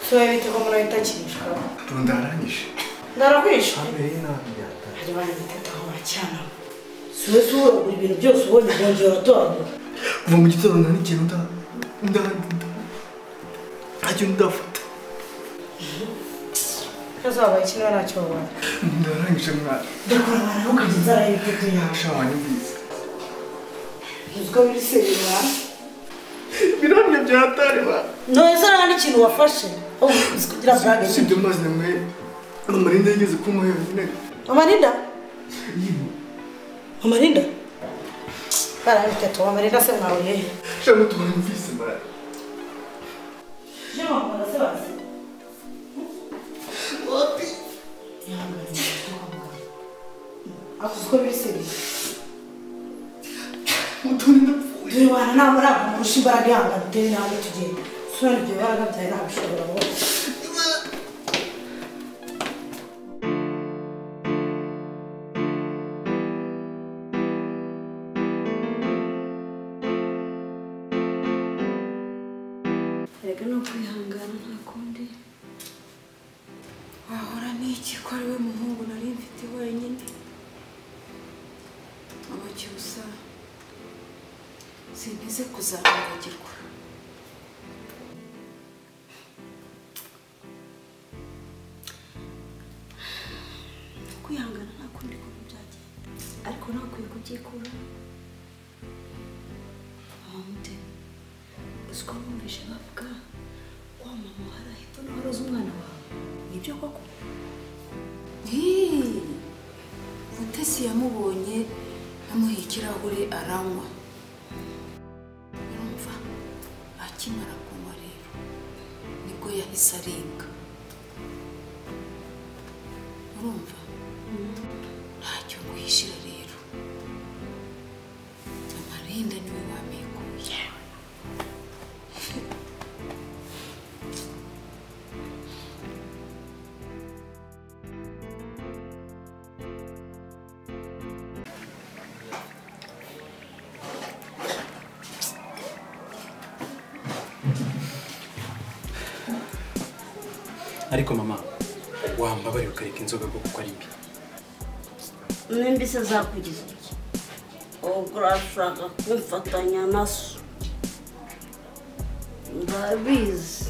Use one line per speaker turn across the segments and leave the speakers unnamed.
Soya bite ko murahita kinishwa.
Ndaranyishe.
Ndarakwishe.
Ambe inabi yata.
Hari bana bitetaho bacyana. Suwe suwe buri bintu byose ubonye bwongera uratoragura.
Kuva mu gitondo nta n'ikintu nda ntacyo ndafata.
Kazabaye iki niba ntacyo wabaye?
Ndarangije mwana.
Ndakora abantu ntukajya inzara y'ibitego yawe.
Sha wanyumvise.
Uzi ko biri serera.
Biramye byatari ba.
None se nta n'ikintu wafashe? Uzi kugira blague.
Si ibyo mazi namwe. Mama Linda yigeze kumuha yonyine.
Mama Linda? Mama Linda? Barabitatu Mama Linda se mwahuye he?
Sha mutumvise mwana.
Je mama se bazi.
Wapi?
Akuzi ko biri serera.
Mutoni ndapfuye.
Dore wana namara kumurusha imbaraga yanga utere nawe tugenda. Sura ibyo baraga byawe ntabishobora rwose.
Erega ni ukwihangana nta kundi.
Wahora n'iki ko ari we muhungu nari mfite wenyine. Mama Cyusa, sinteze kuzamwibagirwa.
Kwihangana nta kundi kuntu byagenda, ariko ntakwiye kubyikuramo. Mama Mute, uzi ko numvise bavuga wa mama hari hepfo nawe aroza umwana wawe, nibyo koko?
Mutesi yamubonye amuha ikirahure aranywa. Urumva akimara kunywa rero nibwo yahise arenga. Urumva ntacyo nguhishira rero, Mama Linda niwe wamekuye.
Ariko mama, wambabariye ukareka inzoga kuko ari mbi.
Nimbi se zakugize iki? Ubwo urashaka kumfatanya na so. Ndabizi.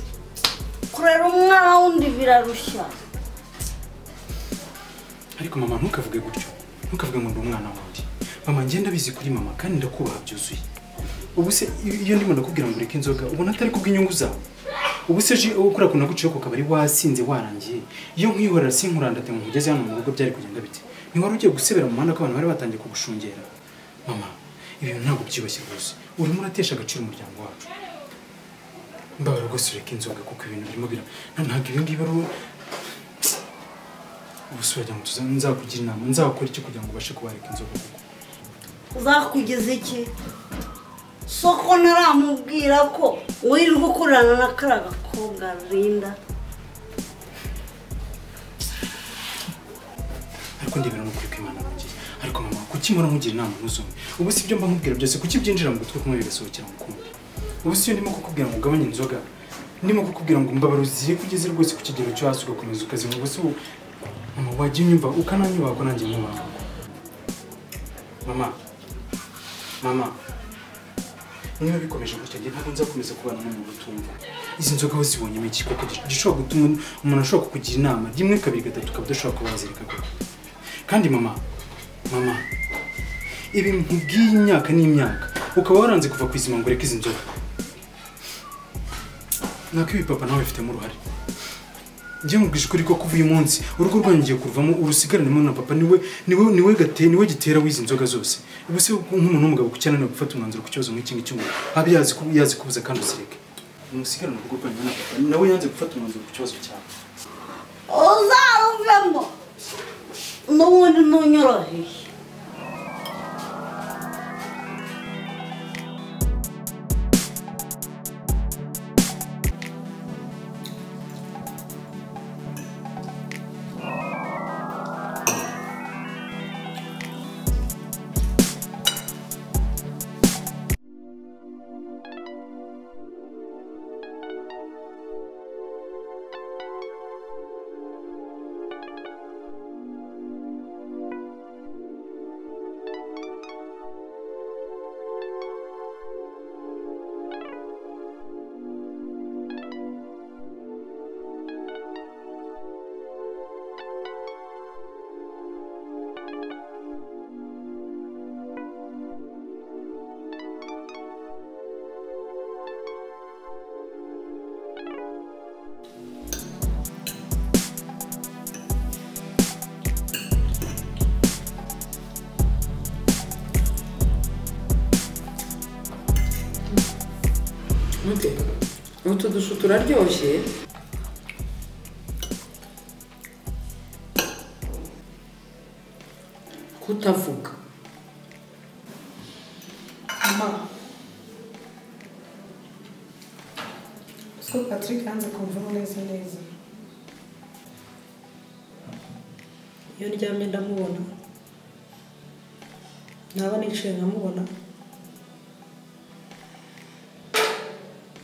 Kurera umwana wundi birarushya.
Ariko mama ntukavuge gutyo. Ntukavuge ngo ndi umwana wundi. Mama njye ndabizi kuri mama kandi ndakubaha byuzuye. Ubu se iyo ndimo ndakubwira ngo ureke inzoga ubona atari kubw'inyungu zawe. Ubu se ukora kuna guciye ku kabari wasinze warangiye. Iyo nkwihorera sinkurandate ngo nkugeze hano mu rugo byari kugenda bite? Ni wari ugiye gusebera mu muhanda ko abantu bari batangiye kugushungera. Mama, ibintu ntabwo byibashye rwose. Urimo uratesha agaciro umuryango wacu. Mbabara rwose ureke inzoga kuko ibintu birimo bira. Ntabwo ibi ngibi ari ubu se wagira ngo nzakugira inama, nzakora iki kugira ngo ubashe kubareka inzoga kuko?
Uzakugeza iki? Soko ntaramubwira ko wirirwa ukorana na kariya gakobwa Linda.
Ariko ndebera n'ukuri kw'Imana nkugiye. Ariko mama, kuki mpora nkugira inama ntuzumve? Ubu si ibyo mba nkubwira byose, kuki byinjira mu gutwi kumwe bigasohokera mu kundi? Ubu si iyo ndimo kukubwira ngo ugabanye inzoga, ndimo kukubwira ngo mbabara uzire ko ugeze rwose ku kigero cyo hasi ugakomeza ukazinywa. Ubu si mama wajya unyumva ukananyubaha ko nanjye nkubaha. Mama, mama, niba bikomeje gutya njye ntabwo nzakomeza kubana n'umuntu utumva. Izi nzoga wazibonyemo iki koko gishobora gutuma umuntu ashobora kukugira inama rimwe kabiri gatatu ukaba udashobora kuba wazireka koko? Kandi mama, mama, ibi nkubwiye imyaka n'imyaka ukaba waranze kuva ku izima ngo ureke izi nzoga. Nako ibi papa nawe bifitemo uruhare. Njye nkubwije ukuri ko kuva uyu munsi urugo rwanyu ngiye kuruvamo urusigaranemo na papa niwe niwe niwe gate niwe gitera w'izi nzoga zose. Ubu se nk'umuntu w'umugabo kuki ananiwe gufata umwanzuro ku kibazo nk'iki ngiki ngo abe yazi ko yazi kubuza kandi usireke. Umusigarane urugo rwanyu na papa nawe yanze gufata umwanzuro ku kibazo cyawe.
Uzaruvemo n'ubundi ntunyoroheye.
Umeze ute? Utu dushu turaryoshye. Kutavuga.
Mama. Siko Patrick yanze kumvamo neza neza. Iyo ndyamye ndamubona. Naba nicaye nkamubona.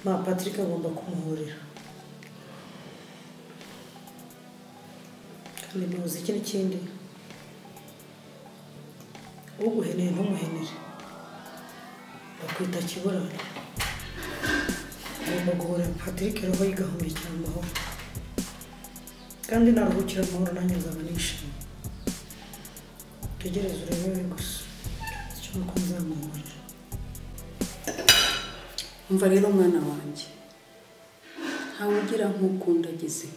Ma Patrick agomba kumuhurira. Kandi muzi iki n'ikindi. Uguheneye ntumuhenere. Bakwita kiburane. Agomba guhurira Patrick roho igahumekera amahoro. Kandi naruhukira amahoro nanjye nzaba nishimye. Tegereza urebe gusa. Icyo nuko nzamuhurira.
Umva rero mwana wanjye, ntawe ugira nk'ukunda agize.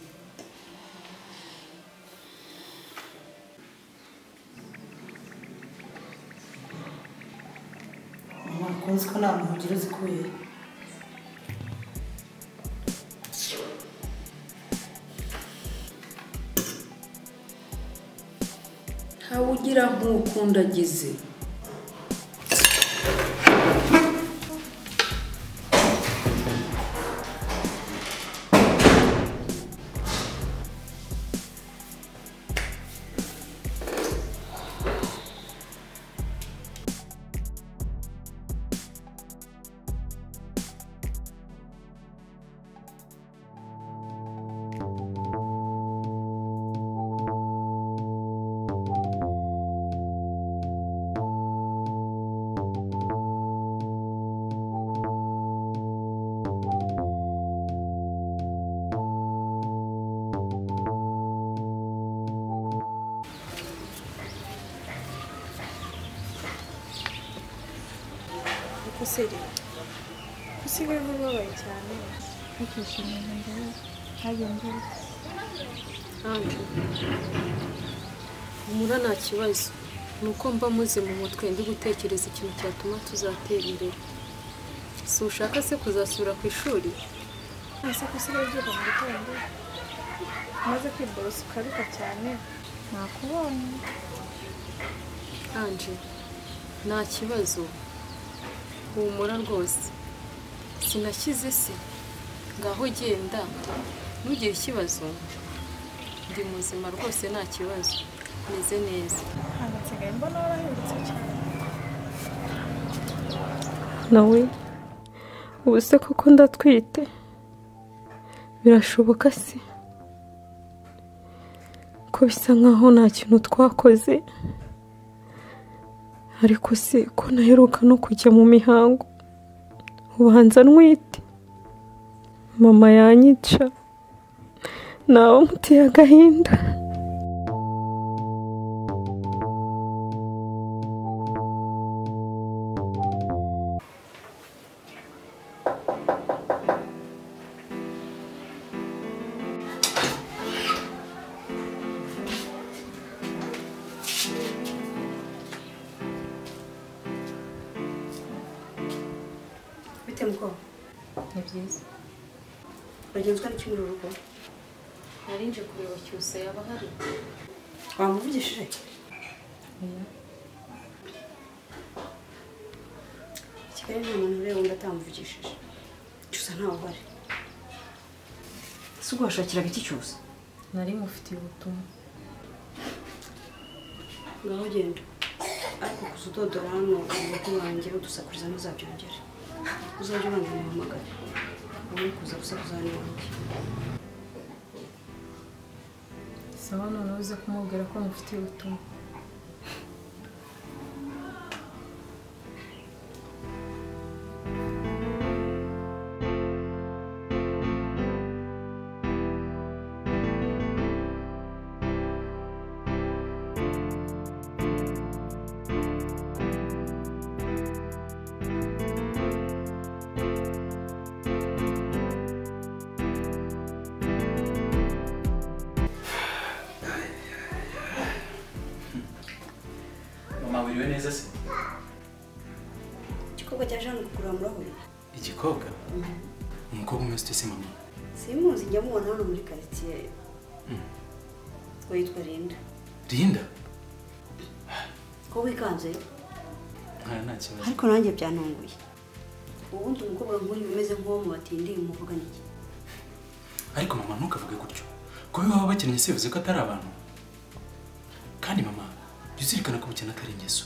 Mama, kunzi ko nta muhugiro uzikuye.
Ntawe ugira nk'ukunda agize.
Seri, usigaye ubabaye cyane.
Humura nta kibazo, nuko mba muze mu mutwe ndi gutekereza ikintu cyatuma tuzatera imbere. Si ushaka se kuzasubira ku ishuri?
Ese ko usigaye ubyuka mu gitondo umaze kwiborosa ukaruka cyane, nakubonye.
Anje, nta kibazo. Humura rwose. Sinashyize se. Ngaho genda. Ntugire ikibazo. Ndi muzima rwose nta kibazo. Meze neza.
Hano nsigaye mbona warahindutse cyane.
Nawe ubu se koko ndatwite? Birashoboka se? Ko bisa nkaho nta kintu twakoze. Ariko se ko naheruka no kujya mu mihango, ubanza ntwite. Mama yanyica, nawe muteye agahinda. Ni byiza.
Uragenzwa n'iki muri uru rugo?
Nari nje kureba Cyusa yaba ahari.
Wamuvugishije? Kigali nta muntu ureba undi atamuvugishije. Cyusa ntawe uhari. Ese ubwo washakiraga iki Cyusa?
Nari mufitiye ubutumwa.
Ngaho genda. Ariko kuza udodora hano mu rugo wanjye udusakuriza ntuzabyongere. Uzajya ubanza umuhamagare. Ubone kuza gusakuza hano iwanjye.
Sawa, noneho uze kumubwira ko mufitiye ubutumwa.
Mama, wiriwe neza se?
Igikobwa cyaje hano kugura murahuye.
Igikobwa? Umukobwa umwe ufite se mama?
Simuzi, njya mubona hano muri quartier. Witwa Linda.
Linda?
Ko wikanze?
Nta kibazo.
Ariko nanjye byantunguye. Ubundi umukobwa nk'uyu umeze nk'uwo mu batindi umuvuga niki?
Ariko mama ntukavuge gutyo. Kuba baba bakennye se bivuze ko atari abantu. Kandi mama, jya uzirikana ko ubukene atari ingeso.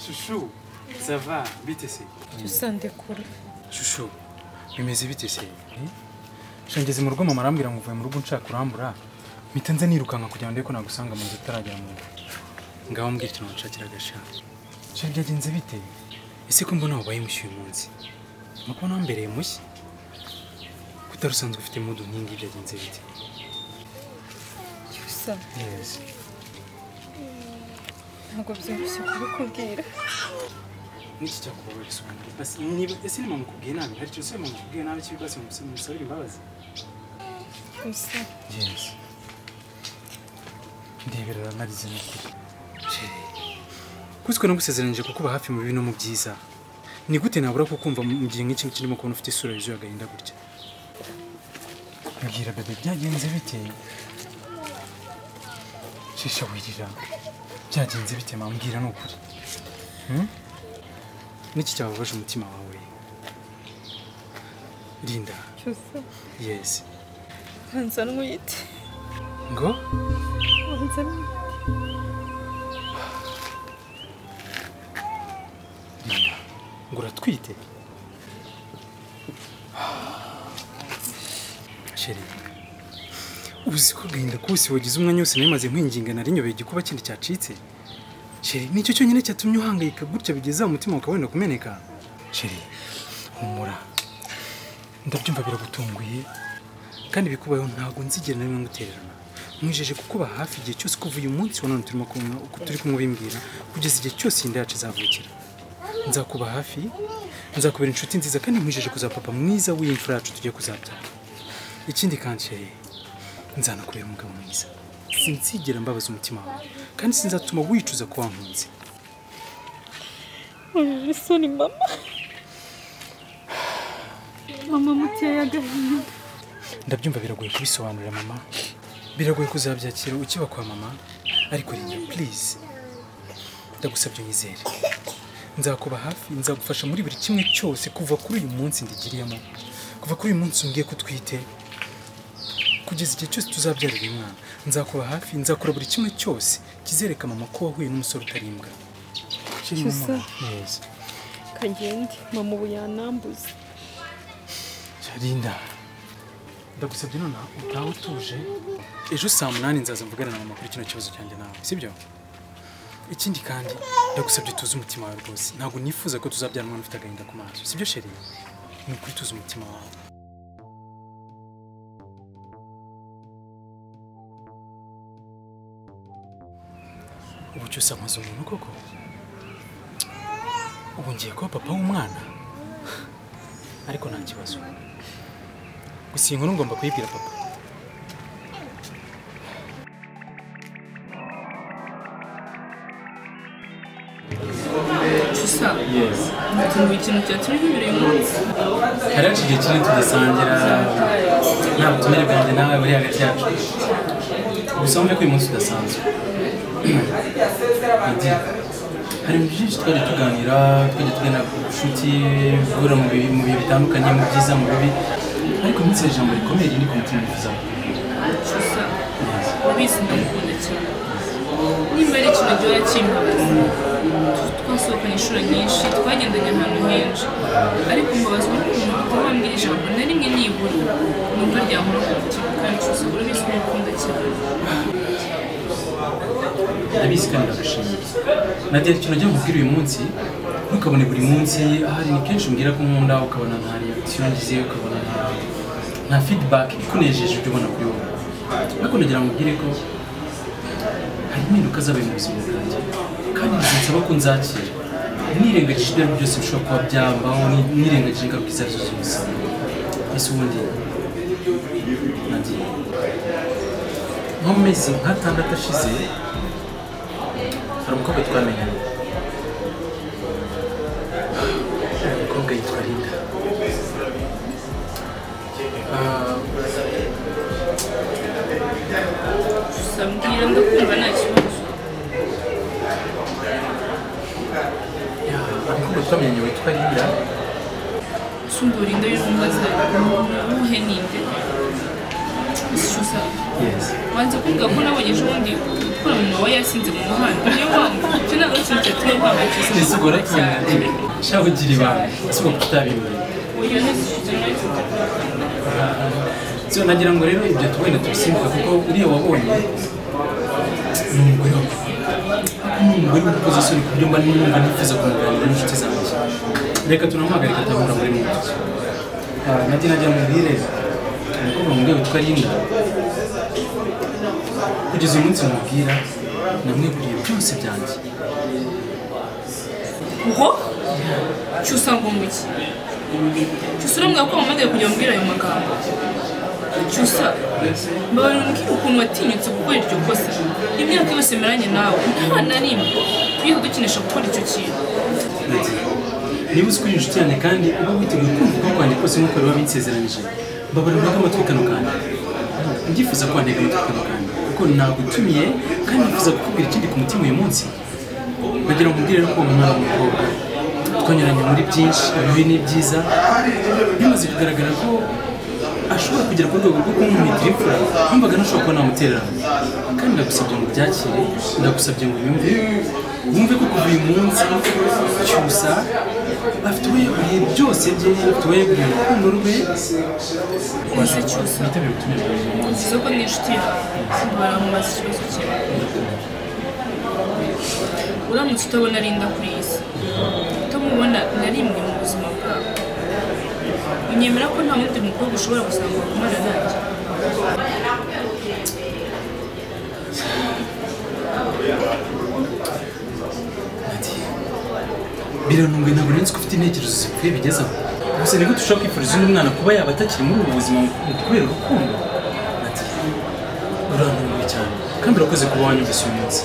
Chouchou, ça va, bite se?
Tusandekura.
Chouchou, bimeze bite se? Shangeze mu rugo mama arambwira ngo uvuye mu rugo nshaka kurambura. Mpita nza nirukanka kugira ngo ndebe ko nagusanga mu nzu utaragera mu rugo. Ngaho mbwira ikintu wanshakira agashaka. Chérie, byagenze bite? Ese ko mbona wabaye mushya uyu munsi? Nuko nambereye mushya? Kutari usanzwe ufite mood nkingi byagenze bite?
Cyusa.
Yes.
Ntabwo byoroshye kubikubwira.
Niki cyakubabaje ubundi? Basi niba ese ni mama ukubwiye nabi, hari icyo se mama ukubwiye nabi kibi basi musabire imbabazi.
Gusa.
Yes. Ndebera narize n'ukuri. Chérie, kuzwe no gusezeranyije kukuba hafi mu bibi no mu byiza. Ni gute nabura kukumva mu gihe nk'iki kirimo kubona ufite isura yuzuye agahinda gutya? Mbwira bebe byagenze bite? Shisha wirira. Byagenze bite mama mbwira n'ukuri. Niki cyababaje umutima wawe? Linda.
Cyusa.
Yes.
Banza ntwite.
Ngo?
Banza ntwite.
Linda, ngo uratwite? Chérie, uzi ko agahinda kose wagize umwanya wose nari maze nkwinginga nari nyobeye igikuba kindi cyacitse? Chérie, nicyo cyonyine cyatumye uhangayika gutya bigeze umutima ukaba wenda kumeneka? Chérie, humura. Ndabyumva biragutunguye kandi bikubayeho ntabwo nzigera na rimwe ngutererana. Nkwijeje kukuba hafi igihe cyose kuva uyu munsi wa none turimo kumwe uko turi kumwe ubimbwira kugeza igihe cyose inda yacu izavukira. Nzakuba hafi, nzakubera inshuti nziza kandi nkwijeje kuzaba papa mwiza w'imfura yacu tugiye kuzabyara. Ikindi kandi chérie, nzanakubera umugabo mwiza. Sinzigera mbabaza umutima wawe kandi sinzatuma wicuza ko wankunze.
Ujije isoni mama. Mama muteye agahinda.
Ndabyumva biragoye kubisobanurira mama. Biragoye kuzabyakira ukiba kwa mama, ariko Linda please. Ndagusabye unyizere. Nzakuba hafi, nzagufasha muri buri kimwe cyose kuva kuri uyu munsi ndigiriyemo. Kuva kuri uyu munsi umbwiye ko utwite kugeza igihe cyose tuzabyarira uyu mwana. Nzakuba hafi, nzakora buri kimwe cyose kizereka mama ko wahuye n'umusore utarimbwa.
Cyusa.
Yes.
Kagende, mama ubu yanambuze.
Linda, ndagusabye nonaha utahe utuje. Ejo saa 8 nzaza mvugana na mama kuri kino kibazo cyanjye nawe, sibyo? Ikindi kandi ndagusabye tuze umutima wawe rwose. Ntabwo nifuza ko tuzabyara umwana ufite agahinda ku maso, sibyo chérie? Ni ukuri tuze umutima wawe. Ubu cyose nkoze umuntu koko? Ubu ngiye kuba papa w'umwana? Ariko nta kibazo. Gusa iyi nkuru ngomba kuyibwira papa.
Cyusa.
Yes.
Mutunguye ikintu cyatumye nkibera uyu munsi.
Hari haciye igihe kinini tudasangira, nta butumire bwanjye nawe buri hagati yacu. Gusa wumve ko uyu munsi udasanzwe. Edi, hari ibintu byinshi twajya tuganira, twajya tugana ku nshuti, guhura mu bihe bitandukanye, mu byiza, mu bibi. Ariko umunsi hari ijambo rikomeye riri ku mutima nifuza kukubwira.
Cyusa, urabizi ndagukunda cyane. Nimba ari ikintu gihora kimbabaza, twasohokanye inshuro nyinshi, twagendanye ahantu henshi. Ariko mbabazwa n'ukuntu utawambwira ijambo na rimwe nibura. Numva ryankora ku mutima kandi Cyusa urabizi ko ngukunda cyane.
Ndabizi kandi ndagushimiye. Nadia, ikintu nagiye nkubwira uyu munsi, ntukabone buri munsi, ahari ni kenshi umbwira ko nkunda, ukabona nta reaction ngize, ukabona nta feedback ikunejeje ibyo ubona kuri wowe. Ariko nagira ngo nkubwire ko impinduka zabaye mu buzima bwanjye kandi zinsaba ko nzakira nirengagije ibyo byose bishobora kuba byambaho, nirengagije ingaruka izo arizo zose. Ese ubundi nagiye nko mu mezi nk'atandatu ashize hari umukobwa twamenyanye. Umukobwa yitwa Linda.
Gusa mbwira ndakumva nta kibazo.
Umukobwa twamenyanye witwa Linda.
Sumba Linda y'urumbaza uwuhe ninde? Cyusa.
Yes.
Wanze kumbwira ko nabonye ejo bundi utwara mama we yasinze mu muhanda. Niyo mpamvu icyo ntabwo ari ikintu cyatuma mpangayikishwa.
Ese ubwo urakibona? Shaka ugira ibanga. Ese ubwo kutabimbwira?
Oya nese icyo ntabwo
So nagira ngo rero ibyo tuwenda tubisimbuka kuko uriya wabonye ni umugore wawe. Ni umugore w'urukozasoni ku buryo mba numva nifuza kumuganira n'inshuti zanjye. Reka tunamuhagarika atahura muri moto. Nagira mubwire umukobwa mubwira witwa Linda. Kugeza uyu munsi mubwira namweguriye byose byanjye.
Ngo Cyusa ngo muki? Cyusa urambwira ko wampamagaye kugira ngo umbwire ayo magambo. Cyusa, mbabarira umbwire ukuntu watinyutse gukora iryo kosa. Imyaka yose maranye nawe nta na rimwe twigeze dukinisha gukora icyo kintu.
Niba uzi ko uri inshuti yanjye kandi uba witeguye kumva uko kwanjye kose nk'uko biba binsezeranyije, mbabarira untege amatwi kano kanya. Ndifuza ko wantega amatwi kano kanya kuko nagutumiye kandi nifuza kukubwira ikindi ku mutima uyu munsi. Bagira ngo umbwire ko uwo mwana w'umukobwa twanyuranye muri byinshi, ibibi n'ibyiza, bimaze kugaragara ko ashobora kugera ku rwego rwo kumwitira imfura, numvaga ntashobora kuba namutererana. Kandi ndagusabye ngo ubyakire, ndagusabye ngo unyumve, wumve ko kuva uyu munsi Cyusa afite uwo yeguriye byose bye, afite uwo yeguriye urukundo rwe.
Ese Cyusa,
witabire ubutumire bwawe uyu munsi.
Nziza ko ni inshuti yawe, baramubaza ikibazo kimwe. Uramutse utabona Linda kuri iyi si, utamubona na rimwe mu buzima bwawe, unyemera ko nta wundi mukobwa ushobora gusanga wakumana nanjye?
Birantunguye, ntabwo nari nzi ko ufite intekerezo zipfuye bigeze aho. Gusa ni gute ushobora kwifuriza undi mwana kuba yaba atakiri muri ubu buzima mu kubera urukundo? Ati, urantunguye cyane kandi urakoze kuba wanyumvise uyu munsi.